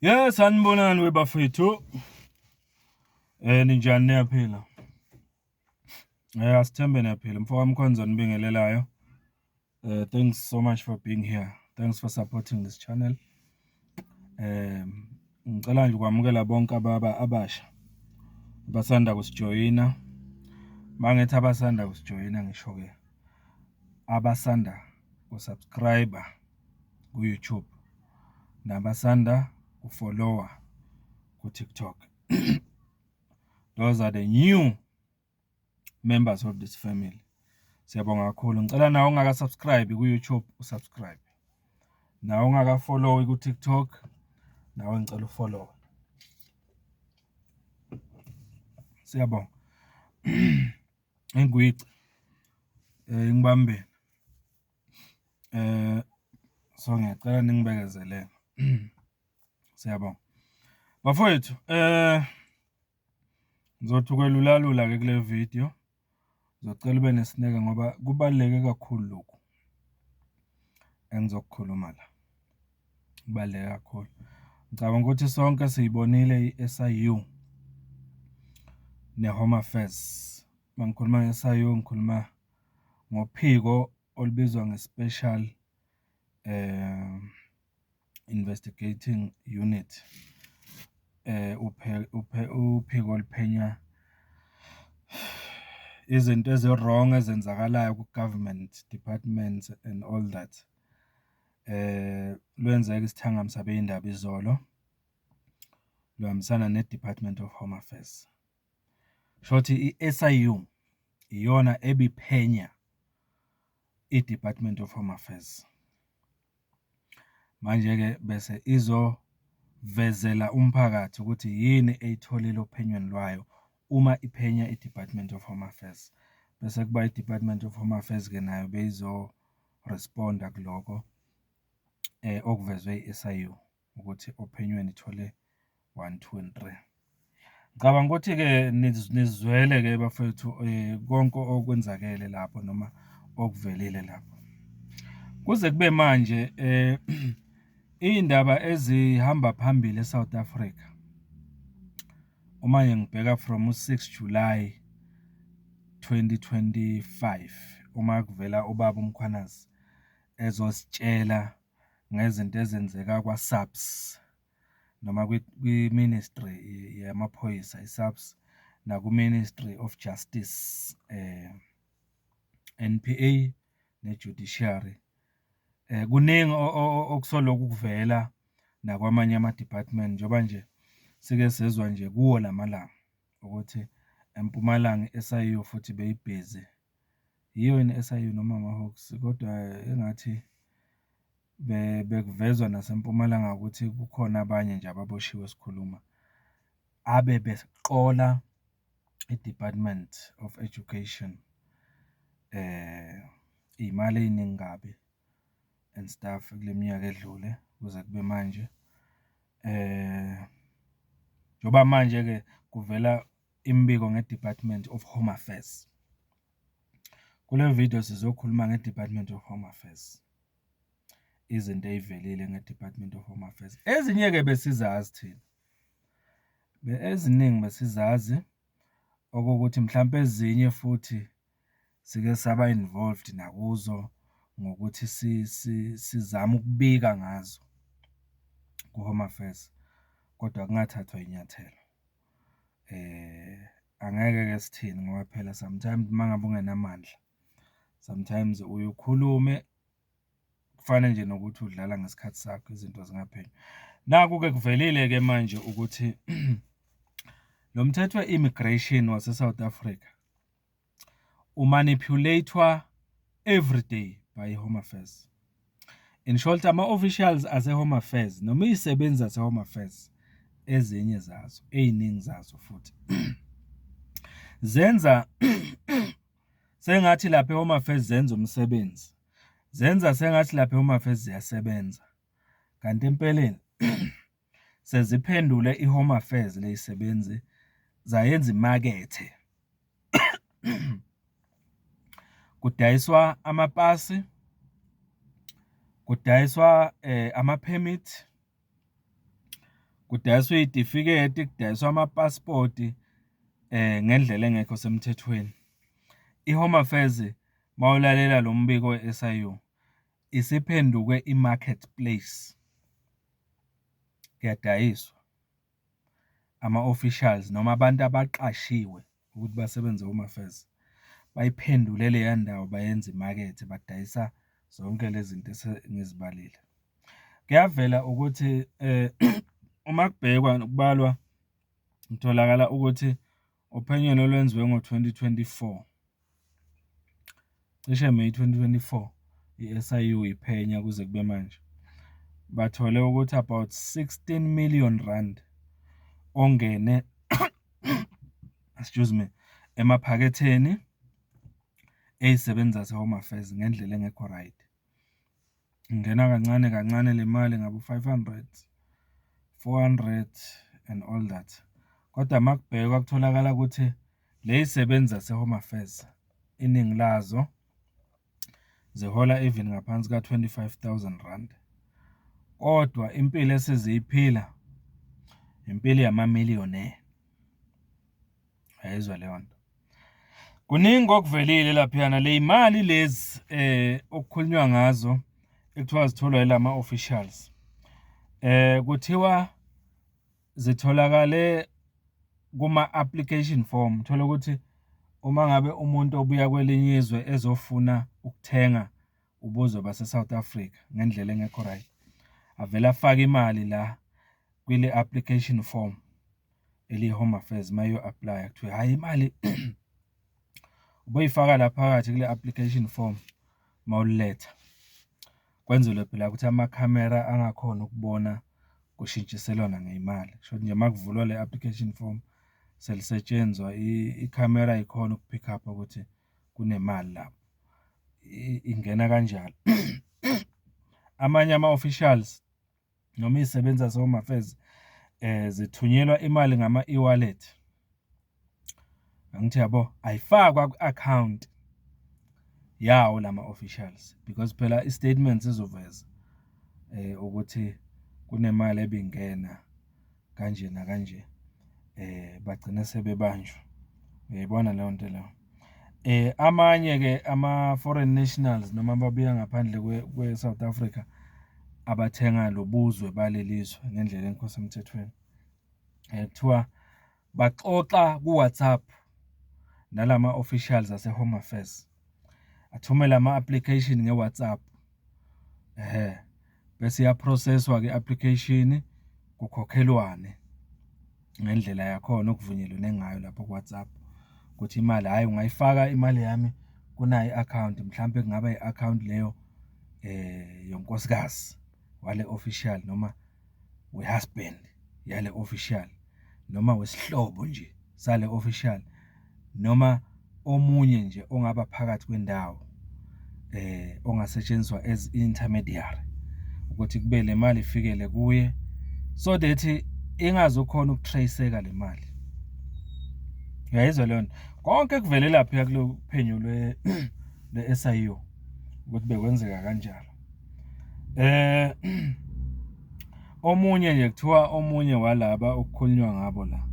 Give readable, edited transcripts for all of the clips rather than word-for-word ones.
Yes, sanibonani webafethu. Ninjani, niyaphila? Asithembe niyaphila. Mfowethu Mkhonza nibingelelayo. Thanks so much for being here. Thanks for supporting this channel. Ngicela nje ukwamukela bonke ababa abasha abasanda kusijoyina. Mangithi abasanda kusijoyina, ngisho ke abasanda kusubscribe ku-YouTube nabasanda kufollowa ku-TikTok. Those are the new members of this family. Siyabonga kakhulu. Ngicela nawe ongaka subscribe ku-YouTube usubscribe. Nawe ongaka follow ku-TikTok, nawe ngicela ufollow. Siyabonga. Ingwici ngibambeni. So ngiyacela ningibekezelele. Siyabonga. Bafowethu, ngizothi ukwelula ke kule video. Ngizocela ube nesineke ngoba kubaluleke kakhulu lokhu engizokukhuluma la. Kubaluleke kakhulu. Ngicabanga ukuthi sonke siyibonile i-SIU ne-Home Affairs. Mangikhuluma nge-SIU, ngikhuluma ngophiko olubizwa nge-Special Investigating Unit. Uphiko oluphenya izinto ezi-wrong ezenzakalayo ku-government departments and all that. Lwenzeka isithangami sabey'ndaba izolo, luhambisana ne-Department of Home Affairs. Shuthi i-SIU iyona ebiphenya i-Department of Home Affairs. Manje-ke bese izovezela umphakathi ukuthi yini eyitholile ophenyweni lwayo uma iphenya i-Department of Home Affairs. Bese kuba i-Department of Home Affairs-ke nayo beyizo-respond-a kuloko okuvezwe i-SIU ukuthi ophenyweni ithole one, two and three. Ngicabanga ukuthi-ke nizwele-ke bafowethu konke okwenzakele lapho noma okuvelile lapho. Kuze kube manje iy'ndaba ezihamba phambili e-South Africa, uma nje ngibheka from u-6 July 2025, uma kuvela ubaba uMkhwanazi ezositshela ngezinto ezenzeka kwa-SAPS noma kwi-Ministry yamaphoyisa i-SAPS, naku-Ministry of Justice, NPA ne-Judiciary. Kuningi okusoloku kuvela nakwamanye ama-department, njengoba nje sike sezwa nje kuwo lamalanga ukuthi eMpumalanga i-SIU futhi beyibhizi. Yiyo yini i-SIU noma ama-Hawks, kodwa engathi bekuvezwa naseMpumalanga ukuthi kukhona abanye nje ababoshiwe sikhuluma abebeqola i-Department of Education iy'mali ey'ningi kabi and stuff kule minyaka edlule kuze kube manje. Njengoba manje-ke kuvela imibiko nge-Department of Home Affairs. Kule video sizokhuluma nge-Department of Home Affairs. Izinto ey'velile nge-Department of Home Affairs. Ezinye-ke besizazi thina. Eziningi besizazi, okokuthi mhlampe ezinye futhi sike saba involved nakuzo ngokuthi sizame ukubika ngazo ku-Home Affairs, kodwa kungathathwa iy'nyathelo. Angeke-ke sithini ngoba phela sometimes uma ngabe ungenamandla, sometimes uye ukhulume kufane nje nokuthi udlala ngesikhathi sakho, izinto zingaphenywa. Naku-ke kuvelile-ke manje ukuthi lo mthetho we-immigration wase-South Africa umanipulate-wa every day by i-Home Affairs. In short, ama-officials ase-Home Affairs noma iy'sebenzi zase-Home Affairs, ezinye zazo, ey'ningi zazo futhi, zenza sengathi lapha e-Home Affairs zenza umsebenzi, zenza sengathi lapha e-Home Affairs ziyasebenza, kanti empeleni seziphendule i-Home Affairs ley'sebenzi zayenza imakethe. Kudayiswa amapasi, kudayiswa ama-permit. Kudayiswa iy'tifiketi, kudayiswa amapasipoti ngendlela engekho semthethweni. I-Home Affairs, uma ulalela lo mbiko we-SIU, isiphenduke i-market place, kuyadayiswa. Ama-officials noma abantu abaqashiwe ukuthi basebenze e-Home Affairs, bayiphendule leya ndawo bayenza imakethe, badayisa zonke le zinto esengizibalile. Kuyavela ukuthi uma kubhekwa kubalwa, kutholakala ukuthi ophenyweni olwenziwe ngo-twenty twenty-four, cishe May twenty twenty-four, i-SIU iphenya kuze kube manje, bathole ukuthi about 16 million rand ongene, excuse me, emaphaketheni ey'sebenzi zase-Home Affairs ngendlela engekho right. Ingena kancane kancane le mali ngabo-five hundred, 400 and all that. Kodwa uma kubhekwa kutholakala ukuthi ley'sebenzi zase-Home Affairs, iningi lazo zihola even ngaphansi ka-25 thousand rand, kodwa impilo eseziyiphila, impilo yama-millionaire. Uyayizwa leyo nto? Kuningi okuvelile laphayana, ley'mali lezi okukhulunywa ngazo ekuthiwa zitholwa yilama-officials, kuthiwa zitholakale kuma-application form. Uthole ukuthi uma ngabe umuntu obuya kwelinye izwe ezofuna ukuthenga ubuzwe base-South Africa ngendlela engekho right, avele afake imali la kwile application form eliyi-Home Affairs uma eyo-aplaya, kuthiwe hhayi imali uboyifaka la phakathi kule application form uma uletha. Kwenzelwe phela ukuthi amakhamera angakhoni ukubona kushintshiselwana ngey'mali. Kushuthi nje uma kuvulwa le application form, selisetshenzwa ikhamera ayikhoni uku-pick up-a ukuthi kunemali lapho, ingena kanjalo. Amanye ama-officials noma iy'sebenzi zase-Home Affairs zithunyelwa imali ngama-eWallet. Angithi uyabo? Ayifakwa kwi-akhawunti yawo lama-officials because phela i-statement sizoveza ukuthi kunemali ebingena kanje nakanje, bagcine sebebanjwa. Uyayibona leyo nto leyo? Amanye-ke ama-foreign nationals noma ababuya ngaphandle kwe-South Africa, abathenga lo buzwe baleli zwe ngendlela engekho semthethweni, kuthiwa baxoxa ku-WhatsApp nalama-officials ase-Home Affairs, athumele ama-application nge-WhatsApp, ehhe, bese iya-process-wa-ke i-application, kukhokhelwane ngendlela yakhona okuvunyelwene ngayo lapho ku-WhatsApp, ukuthi imali hhayi ungayifaka imali yami kunayi i-akhawunti, mhlampe kungaba i-akhawunti leyo yonkosikazi wale official noma we-husband yale official, noma wesihlobo nje sale official, noma omunye nje ongaba phakathi kwendawo ongasetshenziswa as intermediary, ukuthi kube le mali ifikele kuye so that ingazukhona uku-trace-eka le mali. Uyayizwa leyo nto? Konke kuvele lapha kulo phenyo lwe-SIU ukuthi bekwenzeka kanjalo. Omunye nje kuthiwa omunye walaba okukhulunywa ngabo la,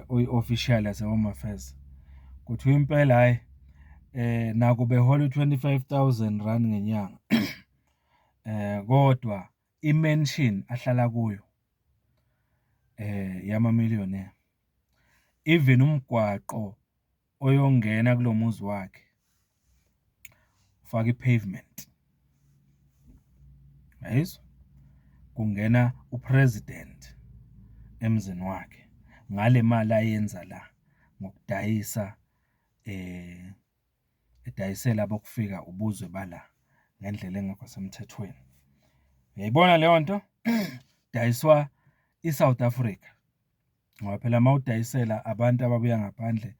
oyi-official yase-Home Affairs, kuthiwa impela hhayi nakuba ehola u-25 000 rand ngenyanga, kodwa i-mansion ahlala kuyo eyama-millionaire. Even umgwaqo oyongena kulo muzi wakhe, ufake i-pavement. Uyayizwa? Kungena u-president emzini wakhe ngale mali ayenza la ngokudayisa edayisela abokufika ubuzwe bala ngendlela engekho semthethweni. Uyayibona leyo nto? Dayiswa i-South Africa, ngoba phela uma udayisela abantu ababuya ngaphandle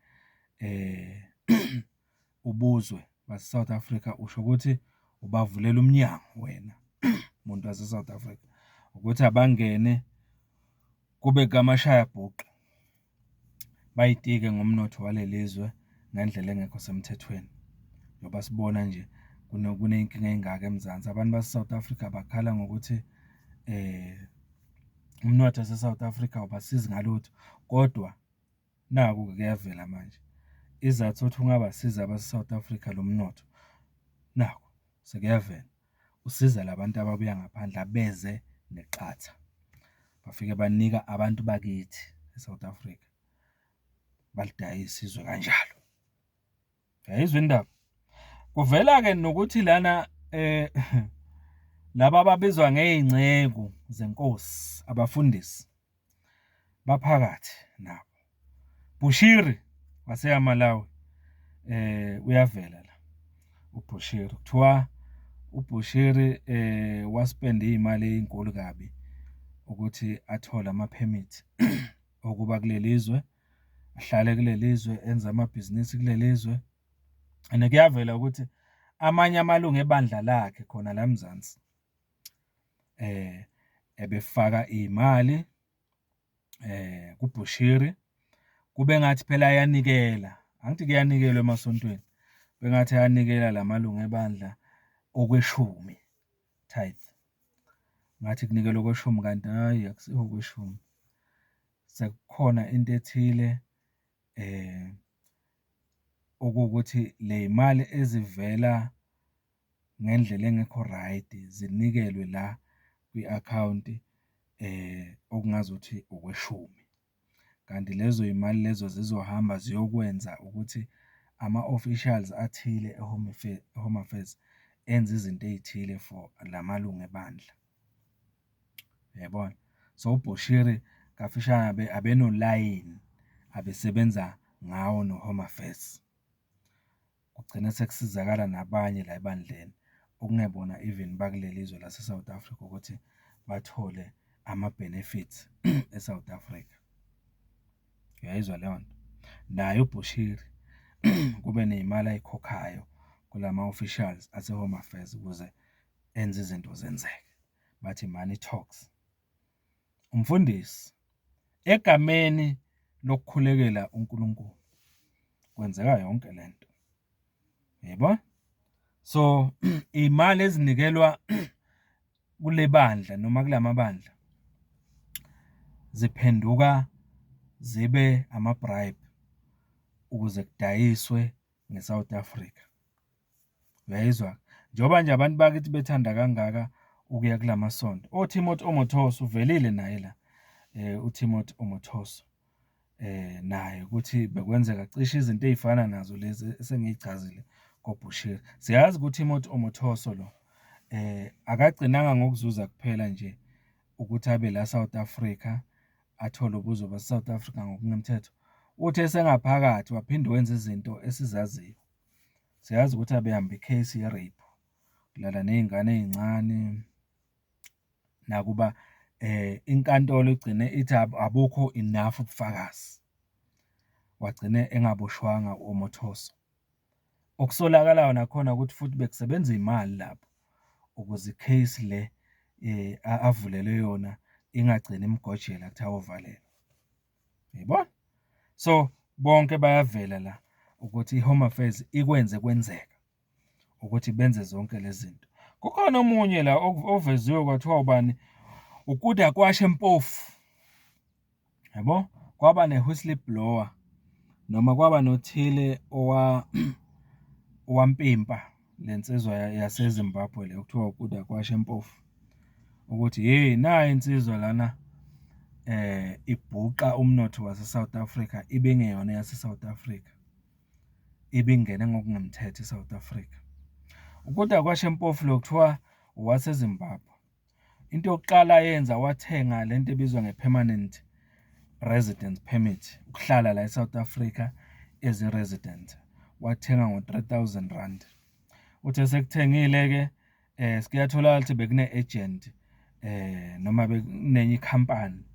ubuzwe base-South Africa, usho ukuthi ubavulela umnyango wena muntu wase-South Africa, ukuthi abangene kube kamashayabhuqe, bayitike ngomnotho waleli zwe ngendlela engekho semthethweni. Ngoba sibona nje kuney'nkinga ey'ngaka eMzansi, abantu base-South Africa bakhala ngokuthi. Umnotho wase-South Africa awubasizi ngalutho, kodwa naku-ke kuyavela manje. Isizathu sokuthi ungabasizi abase-South Africa lo mnotho, nakhu sekuyavela, usiza la bantu ababuya ngaphandle abeze neqatha. Bafike banika abantu bakithi e-South Africa, balidayise izwe kanjalo. Uyayizwa indaba? Kuvela-ke nokuthi lana laba ababizwa ngey'nceku zenkosi, abafundisi, baphakathi nabo. Bushiri waseyaMalawi uyavela la uBushiri. Kuthiwa uBushiri waspenda iy'mali ey'nkulu kabi ukuthi athole amaphemithi okuba kuleli zwe, ahlale kuleli zwe, enze amabhizinisi kuleli zwe. And kuyavela ukuthi amanye amalungu ebandla lakhe khona la eMzansi ebefaka iy'mali kuBushiri, kube ngathi phela ayanikela, angithi kuyanikelwa emasontweni, kube ngathi ayanikela la malungu ebandla okweshumi, tithe. Ngathi kunikelwa okweshumi kanti hhayi, akusikho okweshumi. Sekukhona into ethile okuwukuthi ley'mali ezivela ngendlela engekho raydi zinikelwe la kwi-akhawunti okungazuthi okweshumi. Kanti lezo y'mali lezo zizohamba ziyokwenza ukuthi ama-officials athile e-Home e-Home Affairs, enze izinto ey'thile for la malungu ebandla, uyayibona? So, uBushiri kafushane abenolayini abesebenza ngawo no-Home Affairs. Kugcine sekusizakala nabanye la ebandleni okungebona even bakuleli zwe lase-South Africa ukuthi bathole ama-benefits e-South Africa. Uyayizwa leyo nto? Naye uBushiri kube ney'mali ayikhokhayo kulama-officials ase-Home Affairs ukuze enze izinto zenzeke, bathi money talks. Umfundisi, egameni lokukhulekela uNkulunkulu, kwenzeka yonke le nto, uyayibona? So, iy'mali ezinikelwa kule bandla noma kula mabandla ziphenduka zibe ama-bribe ukuze kudayiswe nge-South Africa. Uyayizwa-ke? Njengoba nje abantu bakithi bethanda kangaka ukuya kula masonto, oTimothy Omotoso uvelile naye la, uTimothy Omotoso naye ukuthi bekwenzeka cishe izinto ey'fana nazo lezi esengiy'chazile koBushiri. Siyazi ukuthi uTimothy Omotoso lo akagcinanga ngokuzuza kuphela nje ukuthi abe la South Africa, athole ubuzwe base-South Africa ngokungemthetho. Uthi esengaphakathi waphinde wenza izinto esizaziyo. Siyazi ukuthi abehamba i-case ye-rape, kulala ney'ngane ey'ncane, nakuba inkantolo igcine ithi abukho enough ubufakazi, wagcine engaboshwanga u-Omotoso. Okusolakalayo nakhona ukuthi futhi bekusebenza iy'mali lapho ukuze i-case le avulelwe yona ingagcini imgojela kuthi ayovalelwa, uyayibona? So, bonke bayavela la ukuthi i-Home Affairs ikwenze kwenzeka ukuthi benze zonke lezi zinto. Kukhona omunye la oveziwe kwathiwa ubani, uKudakwashe Mpofu, yabo? Kwaba ne-whistleblower noma kwaba nothile owampimpa le nsizwa yaseZimbabwe le okuthiwa uKudakwashe Mpofu, ukuthi hheyi nayi insizwa lana ibhuqa umnotho wase-South Africa ibe ingeyona eyase-South Africa, ibingene ngokungemthetho e-South Africa. UKudakwashe Mpofu lo kuthiwa owaseZimbabwe. Into yokuqala ayenza wathenga lento ebizwa nge-permanent residence permit, ukuhlala la e-South Africa as i-resident, wathenga ngo-3,000 rand. Uthi esekuthengile-ke kuyatholakala ukuthi bekune-agent noma bekunenye ikhampani,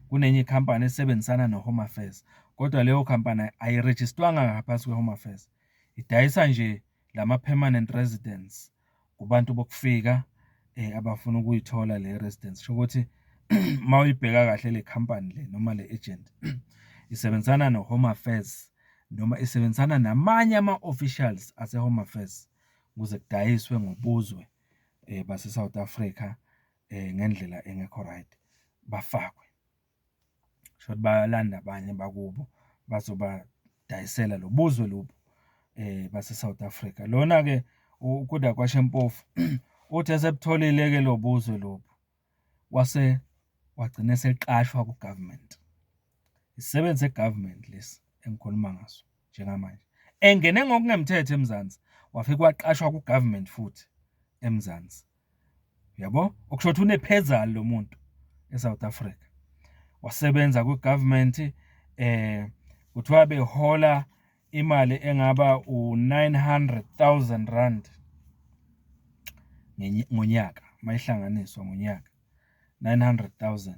kunenye ikhampani esebenzisana no-Home Affairs, kodwa leyo khampani ayirejistwanga ngaphansi kwe-Home Affairs, idayisa nje lama-permanent residence kubantu bokufika abafuna ukuyithola le residence. Kusho ukuthi uma uyibheka kahle le khampani le noma le agent isebenzisana no-Home Affairs noma isebenzisana namanye ama-officials ase-Home Affairs ukuze kudayiswe ngobuzwe base-South Africa ngendlela engekho right. bafakwe. Kushuthi bayalanda abanye bakubo bazobadayisela lo buzwe lobu base-South Africa. Lona-ke uKudakwashe Mpofu, uthi esebutholile-ke lo buzwe lobu, wase wagcina eseqashwa ku-government. Isisebenzi se-government lesi engikhuluma ngaso njengamanje. Engene ngokungemthetho eMzansi, wafike waqashwa ku-government futhi eMzansi, uyabo? Okusho ukuthi unephezali lo muntu e-South Africa. Wasebenza kwi-government, kuthiwa behola imali engaba u-R900 000 ngonyaka, uma ihlanganiswa ngonyaka, 900 000.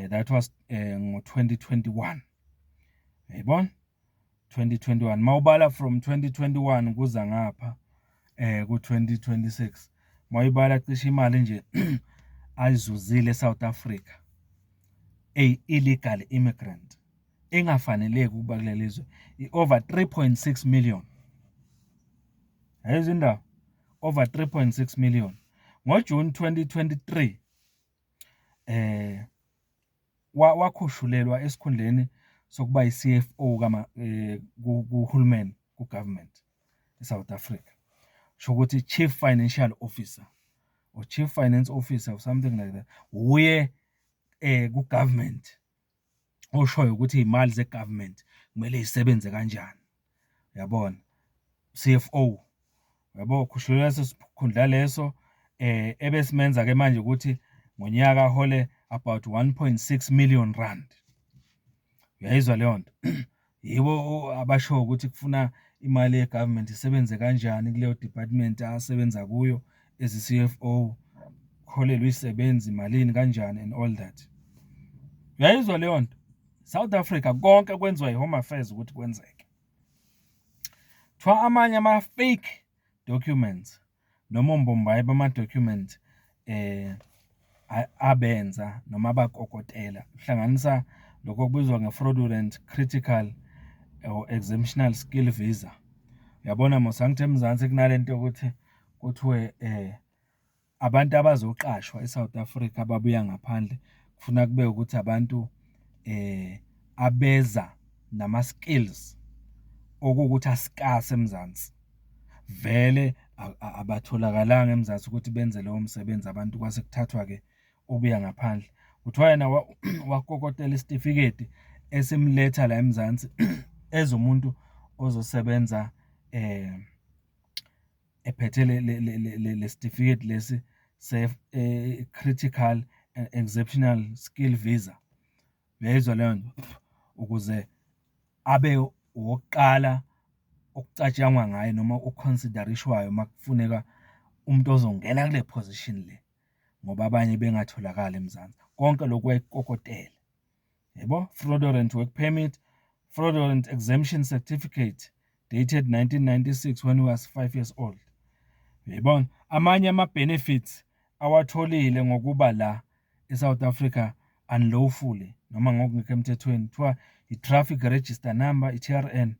That was ngo-2021, uyayibona? 2021, mawubala from 2021 kuza ngapha ku-2026, mawuyibala cishe imali nje ayizuzile e-South Africa eyi-illegal immigrant, engafaneleki ukuba kuleli zwe, i-over 3.6 million. Uyayizwa indaba? Over 3.6 million. NgoJuni 2023 wakhushulelwa esikhundleni sokuba i-CFO kuhulumeni, ku-government e-South Africa. Kusho ukuthi Chief Financial Officer or Chief Finance Officer or something like that. Wuye ku-government oshoyo ukuthi iy'mali ze-government kumele y'sebenze kanjani, uyabona? CFO, uyabo? Ukhushulelwa leso sikhundla leso ebesimenza-ke manje ukuthi ngonyaka ahole about R1.6 million. Uyayizwa leyo nto? Yibo abashoyo ukuthi kufuna imali ye-government isebenze kanjani kuleyo department asebenza kuyo as i-CFO, kuholelwe iy'sebenzi malini, kanjani and all that. Uyayizwa leyo nto? South Africa, konke kwenziwa i-Home Affairs ukuthi kwenzeke. Kuthiwa amanye ama-fake documents noma ombombayi bama-document abenza noma abakokotela, kuhlanganisa lokhu okubizwa nge-fraudulent critical or exemptional skill visa. Uyabona mos, angithi eMzansi kunale nto yokuthi kuthiwe abantu abazoqashwa e-South Africa ababuya ngaphandle, kufuna kube ukuthi abantu abeza nama-skills okuwukuthi a-scarce eMzansi. Vele abatholakalanga eMzansi ukuthi benze lowo msebenzi abantu, kwase kuthathwa-ke obuya ngaphandle. Kuthiwa yena wakokotela isitifiketi esimletha la eMzansi as umuntu ozosebenza ephethe le sitifiketi lesi se-critical exceptional skill visa. Uyayizwa leyo nto? Ukuze abe owokuqala okucatshangwa ngaye noma o-consider-ishwayo uma kufuneka umuntu ozongena kule position le, ngoba abanye bengatholakali eMzansi. Konke lokhu wayekukokotela, yabo? Fraudulent work permit, fraudulent exemption certificate dated 1996 when he was 5 years old. Uyayibona? Amanye ama-benefits awatholile ngokuba la e-South Africa unlawfully noma ngokungekho emthethweni, kuthiwa i-traffic register number, i-TRN.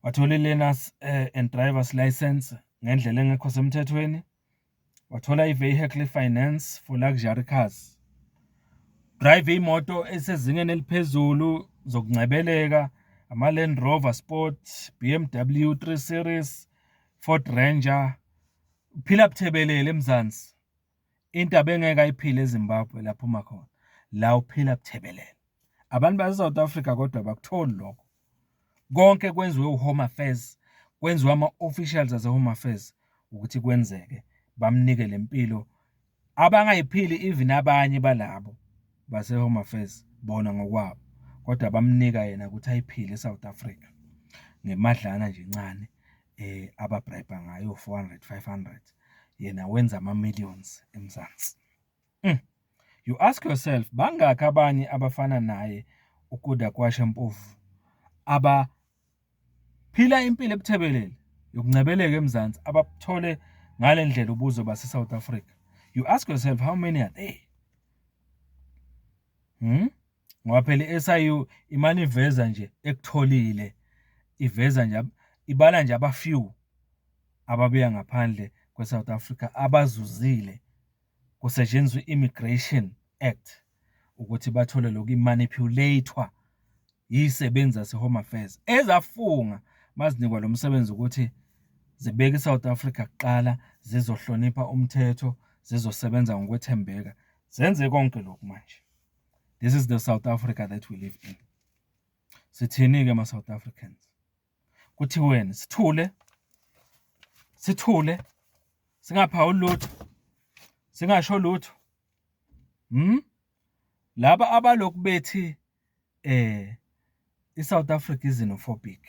Wathola i-learners and drivers license ngendlela engekho semthethweni. Wathola i-vehicle finance for luxury cars. Drive imoto esezingeni eliphezulu zokungcebeleka, ama-Land Rover Sport, BMW 3 Series, Ford Ranger. Uphila buthebelele eMzansi. Into abengeke ayiphile eZimbabwe lapho uma khona. La uphila buthebelele. Abantu base-South Africa kodwa abakutholi lokho. Konke kwenziwe u-Home Affairs, kwenziwe ama-officials ase-Home Affairs ukuthi kwenzeke, bamnike le mpilo abangayiphili even abanye balabo base-Home Affairs bona ngokwabo, kodwa bamnika yena ukuthi ayiphile e-South Africa ngemadlana nje encane aba-bribe ngayo o-400, 500, yena wenza ama-millions eMzansi. You ask yourself, bangakhi abanye abafana naye uKudakwashe Mpofu abaphila impilo ebuthebelele yokungcebeleka eMzansi, ababuthole ngale ndlela ubuzwe base-South Africa? You ask yourself, how many are there? Ngoba phela i-SIU imane iveza nje ekutholile, iveza nje, ibala nje aba-few ababuya ngaphandle kwe-South Africa abazuzile kusetshenziswa i-immigration. Act ukuthi bathole lokhu i-manipulate-wa iy'sebenzi zase-Home Affairs ezafunga mazinikwa lo msebenzi ukuthi zibeke i-South Africa kuqala, zizohlonipha umthetho, zizosebenza ngokwethembeka. Zenze konke lokhu manje. This is the South Africa that we live in. Sithini-ke ma-South Africans? Kuthiweni? Sithule, sithule, singaphawuli lutho, singasho lutho. Laba abalokhu bethi i-South Africa is xenophobic.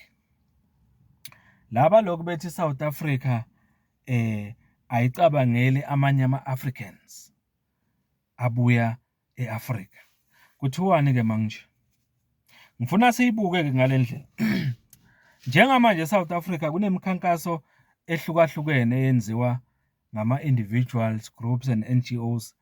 Laba lokhu bethi i-South Africa ayicabangeli amanye ama-Africans abuya e-Afrika. Kuthiwani-ke manje? Ngifuna siyibuke-ke ngale ndlela. Njengamanje e-South Africa kunemikhankaso ehlukahlukene eyenziwa ngama-individuals, groups and N_G_Os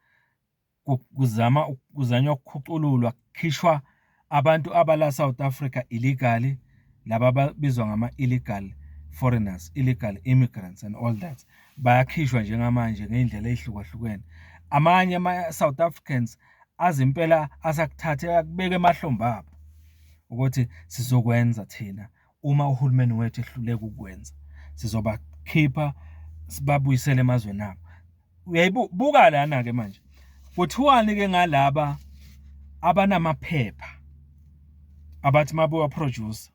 kuzama kuzanywa ukukhucululwa kukhishwa abantu abala South Africa illegally, laba ababizwa ngama-illegal foreigners, illegal immigrants and all that. Bayakhishwa njengamanje ngey'ndlela ey'hlukahlukene. Amanye ama-South Africans aze impela asakuthathe akubeka emahlombe abo ukuthi sizokwenza thina uma uhulumeni wethu ehluleka ukukwenza, sizobakhipha sibabuyisele emazweni abo. Uyayibuka lana-ke manje, kuthiwani-ke ngalaba abanamaphepha abathi uma bewa-produce-a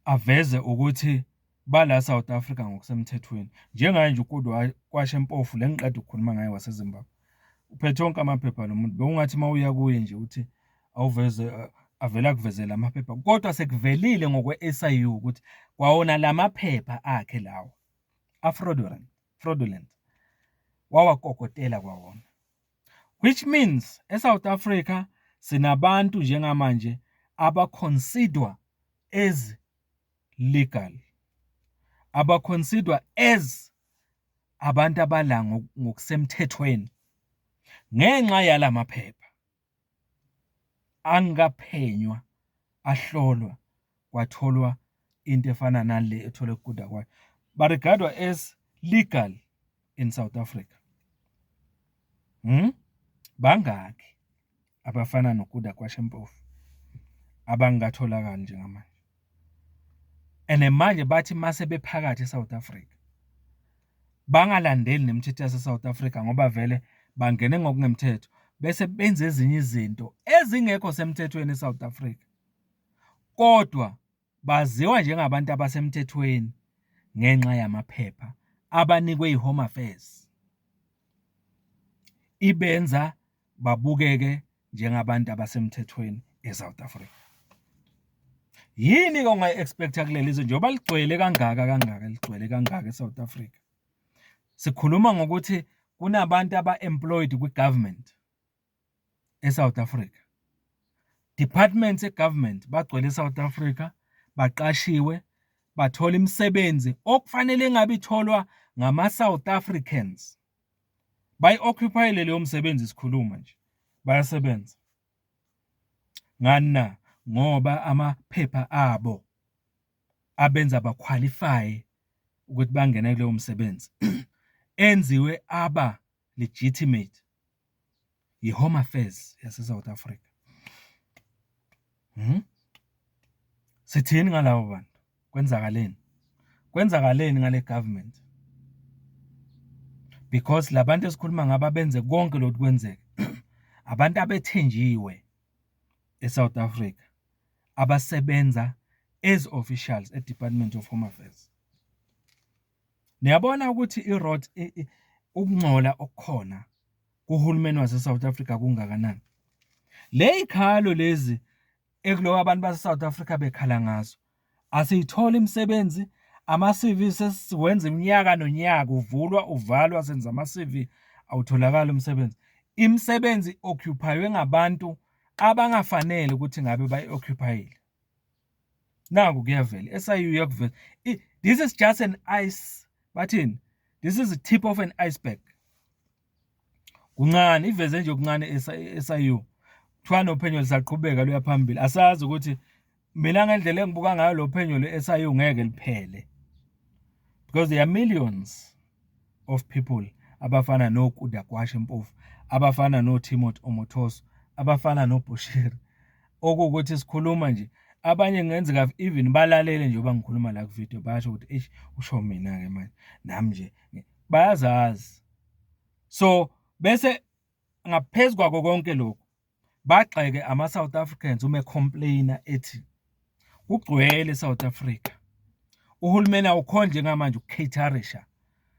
aveze ukuthi bala South Africa ngokusemthethweni? Njengaye nje uKudakwashe Mpofu le engiqeda ukukhuluma ngaye waseZimbabwe. Uphethe wonke amaphepha lo muntu, bewungathi uma uya kuye nje uthi awuveze, avele akuvezele amaphepha, kodwa sekuvelile ngokwe-S_I_U ukuthi kwawona la maphepha akhe lawa a-fraudulent, fraudulent, wawakokotela kwawona. Which means e-South Africa sinabantu njengamanje aba-consider as legal, aba-consider as abantu abala ngokusemthethweni ngenxa yalamaphepha angaphenywa, ahlolwa, kwatholwa into efana nale etholwe kuKudakwashe. Ba-regard-wa as legal in South Africa. Bangaki abafana noKudakwashe Mpofu abangatholakali njengamanje? And manje bathi mase bephakathi e-South Africa bangalandeli nemithetho yase-South Africa ngoba vele bangene ngokungemthetho, bese benza ezinye izinto ezingekho semthethweni e-South Africa, kodwa baziwa njengabantu abasemthethweni ngenxa yamaphepha abanikwe i-Home Affairs. Ibenza babukeke njengabantu abasemthethweni e-South Africa. Yini-ke ongayi-expect-a kuleli zwe njengoba ligcwele kangaka kangaka, ligcwele kangaka e-South Africa? Sikhuluma ngokuthi kunabantu aba-employed kwi-government e-South Africa. Departments e-government bagcwele e-South Africa, baqashiwe, bathola imisebenzi okufanele ngabe itholwa ngama-South Africans. Bayi-occupy-ile leyo msebenzi sikhuluma nje, bayasebenza. Ngani na? Ngoba amaphepha abo abenza ba-qualify ukuthi bangene kuleyo msebenzi enziwe aba legitimate yi-Home Affairs yase-South Africa. Sithini ngalabo bantu? Kwenzakaleni? Kwenzakaleni ngale government? Because labantu esikhuluma ngabo abenze konke lokhu kwenzeke, abantu abethenjiwe e-South Africa, abasebenza as officials e-Department of Home Affairs. Niyabona ukuthi i-rot, ukungcola okukhona kuhulumeni wase-South Africa kungakanani? Le y'khalo lezi ekuloku abantu base-South Africa bekhala ngazo, asiyitholi imisebenzi, ama-C_V sesiwenza iminyaka nonyaka, uvulwa uvalwa, senza ama-C_V, awutholakali umsebenzi. Imisebenzi i-occupy-we ngabantu abangafanele ukuthi ngabe bayi-occupy-ile. Naku kuyavela, i-S_I_U iyakuveza. This is just an ice, bathini? This is the tip of an iceberg. Kuncane, iveze nje okuncane i-S_I_U. Kuthiwa nophenyo lisaqhubeka luya phambili. Asazi ukuthi mina ngendlela engibuka ngayo lo phenyo lwe-S_I_U ngeke liphele. Because there are millions of people abafana noKudakwashe Mpofu Abafana no-Timothy Omotoso, abafana noBushiri, okuwukuthi sikhuluma nje, abanye kungenzeka even balalele njengoba ngikhuluma la ku-video, basho ukuthi eish, usho mina-ke manje, nami nje bayazazi. So, bese ngaphezu kwako konke lokhu, bagxeke ama-South Africans uma e-complain-a ethi kugcwele e-South Africa. Uhulumeni awukhoni njengamanje uku-cater-isha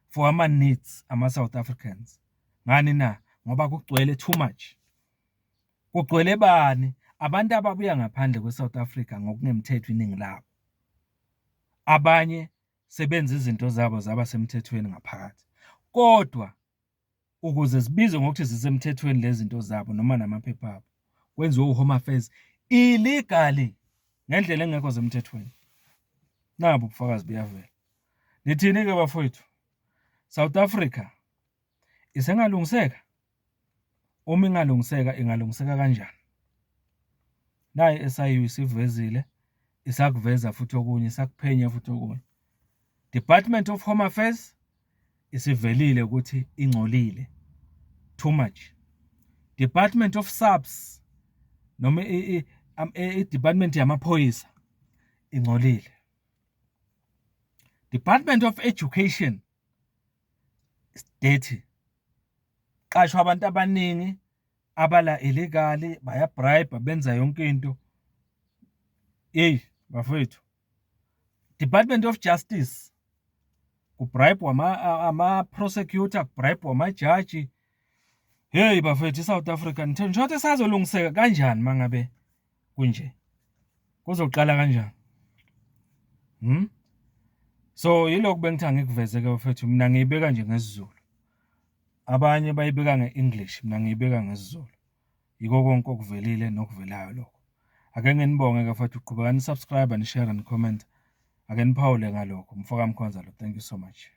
for ama-needs ama-South Africans. Ngani na? Ngoba kugcwele too much. Kugcwele bani? Abantu ababuya ngaphandle kwe-South Africa ngokungemthetho iningi labo. Abanye sebenza izinto zabo zaba semthethweni ngaphakathi. Kodwa ukuze zibizwe ngokuthi zisemthethweni lezi zinto zabo noma namaphepha abo, kwenziwe u-Home Affairs illegally, ngendlela engekho semthethweni. Nabo ubufakazi buyavela. Nithini-ke bafowethu? South Africa isengalungiseka? Uma ingalungiseka, ingalungiseka kanjani? Nayi i-S_I_U isivezile, isakuveza futhi okunye, isakuphenya futhi okunye. Department of Home Affairs isivelile ukuthi ingcolile too much. Department of SAPS noma i-department yamaphoyisa ingcolile. Department of Education is dirty. Qashwa abantu abaningi abala illegally, baya-bribe, benza yonke into. Yeyi bafowethu. Department of Justice, ku-bribe ama-prosecutor, ku-bribe amajaji. Hey bafethu, i-South Africa nithe ngisho ukuthi isazolungiseka kanjani mangabe kunje? Kuzoqala kanjani? So yilokhu bengithi angikuveze-ke bafethu, mina ngiyibeka nje ngesiZulu. Abanye bayibeka nge-English, mina ngiyibeka ngesiZulu. Yiko konke okuvelile nokuvelayo lokho. Ake nginibonge-ke bafethu, qhubekani ni-subscribe, ni-share, ni-comment. Ake niphawule ngalokho. Mfoka Mkhonza lo, thank you so much.